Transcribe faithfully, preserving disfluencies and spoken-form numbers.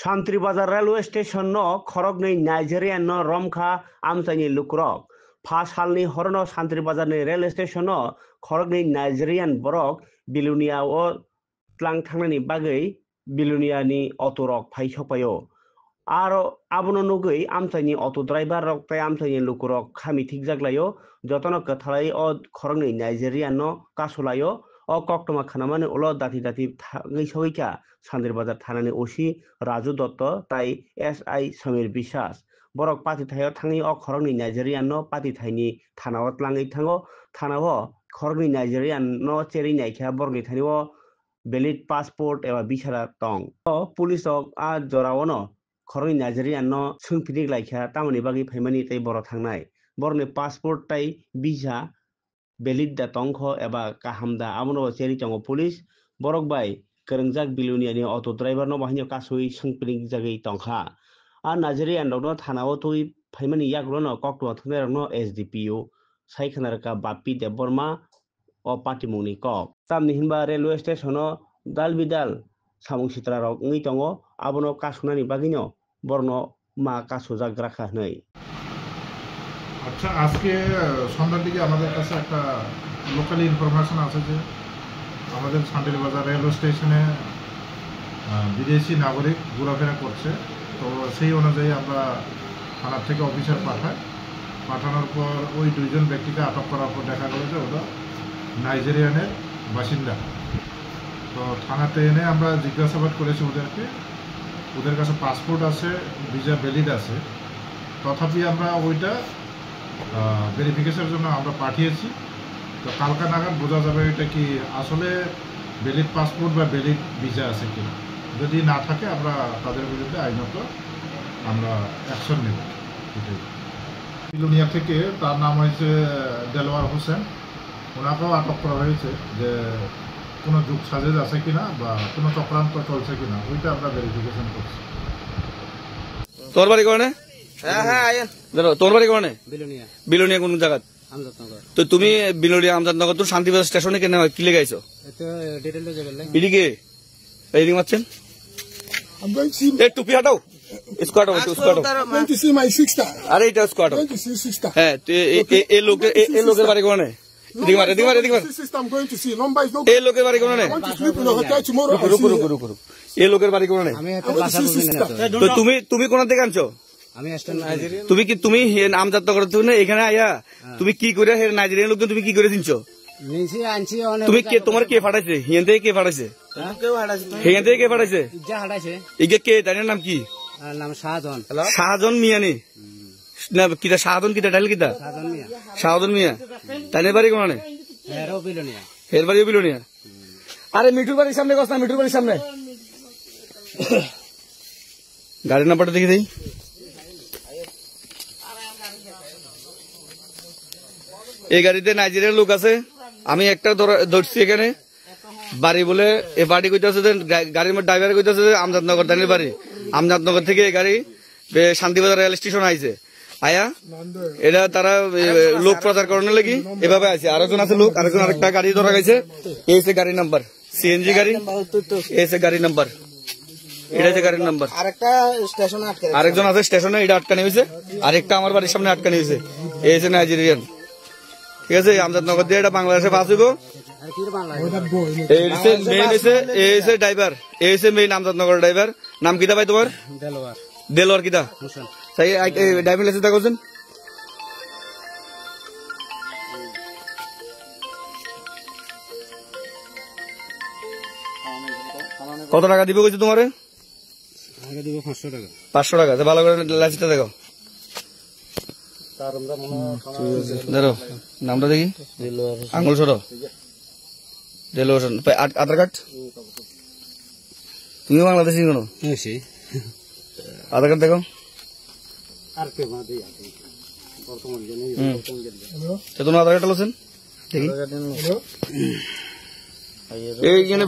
Santri Bazar Railway Station no khoroknwi Nigerian no romkha amchaini lukurok. Pha salni horono Santri Bazar ni railway station no khoroknwi Nigerian borok Bilonia o tlang thangnani bagwi Bilonia ni auto rok phai sokpaio. Aro abono nugwi amchaini auto driver rok tei amchaini lukurok khami thikjak laio, jotono kwthalai o khoroknwi Nigerian no kasulaio. O koktwma khnamani ulo dati dati thangwi sogwi kha Santri Bazar thanani O C Raju Dotto tai S I Samir Biswas. Borok patithaio thangwi o khoroknwi Nigerian no patithaini thanao tlangwi thango. Thanao khoroknwi Nigerian no cherwi naikha borokni thani o valid passport eba visa da tong. O police rok a jorao no khoroknwi Nigerian no swngphinik laikha tamoni bagwi phaimani tei borok thangnai. Borokni passport tei visa valid da tongkho eba kaham da, abono bo cherwi tongo police. Borok bai kwrwngjak Bilonia ni auto driver no bo haino kasui swngphinik jagwi tongkha. A Nigerian rokno thanao twi phaimani yagulo no koktwma thumnairokno S D P O sai khna rwkha Bappi Debbarma o patimungni kok. Tamni hinba railway station o dal bidal samung sitra rok wngwi tongo, abono kasunani bagwino borokno ma kasujak rakha hwnwi. আচ্ছা, আজকে, আহ, সন্ধ্যার দিকে আমাদের কাছে একটা local information আছে যে আমাদের সান্ডেল বাজার রেলওয়ে স্টেশনে, আহ, বিদেশি নাগরিক ঘোরাফেরা করছে। তো সেই অনুযায়ী আমরা থানার থেকে অফিসার পাঠাই। পাঠানোর পর ওই দুইজন ব্যক্তিকে আটক করার পর দেখা গেল যে ওরা নাইজেরিয়ানের বাসিন্দা। তো থানাতে এনে আমরা জিজ্ঞাসাবাদ করেছি ওদেরকে। ওদের কাছে পাসপোর্ট আছে, ভিসা ভ্যালিড আছে, তথাপি আমরা ওইটা, আহ, ভেরিফিকেশনের জন্য আমরা পাঠিয়েছি। তো কালকা নাগাদ বোঝা যাবে এটা কি আসলে ভ্যালিড পাসপোর্ট বা ভ্যালিড ভিসা আছে কিনা। যদি না থাকে, আমরা তাদের বিরুদ্ধে আইনত আমরা অ্যাকশন নেব। এটাই। বিলোনিয়া থেকে, তার নাম হয়েছে দেলোয়ার হোসেন। ওনাকেও আটক করা হয়েছে যে কোনো যোগসাজেশ আছে কিনা বা কোনো চক্রান্ত চলছে কিনা, ওইটা আমরা ভেরিফিকেশন করছি। তোমার বাড়ি কোনে? হ্যাঁ, হ্যাঁ, আইয়েন। ধরো, তোমার বাড়ি কোনে? বিলোনিয়া। বিলোনিয়া কোন জায়গা? আমজাদনগর। তো তুমি বিলোনিয়া আমজাদনগর তো শান্তিবাজার স্টেশনে কেন, কি লেগে আইছো? এ তো, এ, ডিটেলটা যাবে লাই। এদিকে? এই রিং মারছেন? I'm going to see, এ, টুপি হাটাও। স্কোয়াড হবে, স্কোয়াড হবে। I'm going to see my sister। আরে, এটা স্কোয়াড হবে। I'm going to see sister। হ্যাঁ, তো এ, এ, এ, এ লোকে, এ, এ লোকের বাড়ি কোনে? এদিকে মার, এদিকে মার, এদিকে মার। Sister, I'm going to see। লম্বা is no। এ লোকের বাড়ি কোনে? I want to sleep in a hotel tomorrow। রুকো, I রুকো, see রুকো, রুকো, রুকো। এ লোকের বাড়ি কোনে? আমি একটা I want to বাসা see বুকিং sister। করতে হবে। তো তুমি, তুমি কোন থেকে আনছো? আমি স্ট্যান্ড নাইজেরিয়ান। তুমি কি, তুমি হে-, আমজাদনগর থেকে না এখানে আয়া? হ্যাঁ। তুমি কি করে হে নাইজেরিয়ান লোকজন তুমি কি করে চিনছো? নিছি, আনছি অনেক তুমি কে, জায়গা তোমার কে থেকে। পাঠাইছে? হিয়ান থেকে কে পাঠাইছে? হ্যাঁ? কেউ হারাইছে না। হিয়ান থেকে কে পাঠাইছে? ইজ্জা হারাইছে। ইগে কে? তার নাম কি? তার নাম শাহজাহান। শাহজাহান মিয়া নি? হুম। না, কিতা শাহজাহান কিতা? টাইটেল কিতা? শাহজাহান মিয়া। শাহজাহান মিয়া। তাইনের বাড়ি কোনে? হেরো বিলোনিয়া। হের বাড়িও বিলোনিয়া। আরে মিঠুর বাড়ির সামনে কস না, মিঠুর বাড়ির সামনে। গাড়ির নাম্বারটা দেখি দেই। এই গাড়িতে নাইজেরিয়ার লোক আছে, আমি একটা ধরা-, ধরছি এখানে। বাড়ি বলে, এ বাড়ি কইতাছে যে গা-, গাড়ির মধ্যে ড্রাইভার কইতাছে যে আমজাদনগর তানির বাড়ি। আমজাদনগর থেকে এই গাড়ি বে-, শান্তিবাজার রেল স্টেশন আইছে। আয়া, এটা তারা, এ, লোক প্রচার করানোর লাগি এভাবে আছে। আরেকজন আছে লোক, আরেকজন আরেকটা গাড়ি ধরা গেছে। এই হচ্ছে গাড়ির নাম্বার, সিএনজি গাড়ি। এই হচ্ছে গাড়ির নাম্বার, এটা হচ্ছে গাড়ির নাম্বার। আরেকটা স্টেশনে আটকে আছে। আরেকজন আছে স্টেশনে, এটা আটকানি হয়েছে। আরেকটা আমার বাড়ির সামনে আটকানি হয়েছে। এই হচ্ছে নাইজেরিয়ান, ঠিক আছে? এই আমজাদনগর দিয়ে এটা বাংলাদেশে পাস হইব। এই হচ্ছে মেইন, হচ্ছে, এই হচ্ছে ড্রাইভার, এই হচ্ছে মেইন আমজাদনগর ড্রাইভার। নাম কিতা ভাই তোমার? দেলোয়ার। দেলোয়ার কিতা? হোসেন। তাই, এই, এই, ড্রাইভিং লাইসেন্স দেখাওছেন? কত টাকা দিব কইছে তোমারে? টাকা দিব পাঁচশো টাকা। পাঁচশো টাকা। তো ভালো করে লাইসেন্সটা দেখো। ধরো, নামটা দেখি। দেলোয়ার হোসেন। আঙুল সরো। দেলোয়ার হোসেন। পে-, আ-, আধার কার্ড? তুমি বাংলাদেশি কোনো? হ্যাঁ, সেই। আধার কার্ড দেখো। আর কে বাদে আছে? বর্তমান জেনে, হুম। বর্তমান জেনে। তো তোমার আধার কার্ড আছেন? দেখি। আধার কার্ড নেই। এই এখানে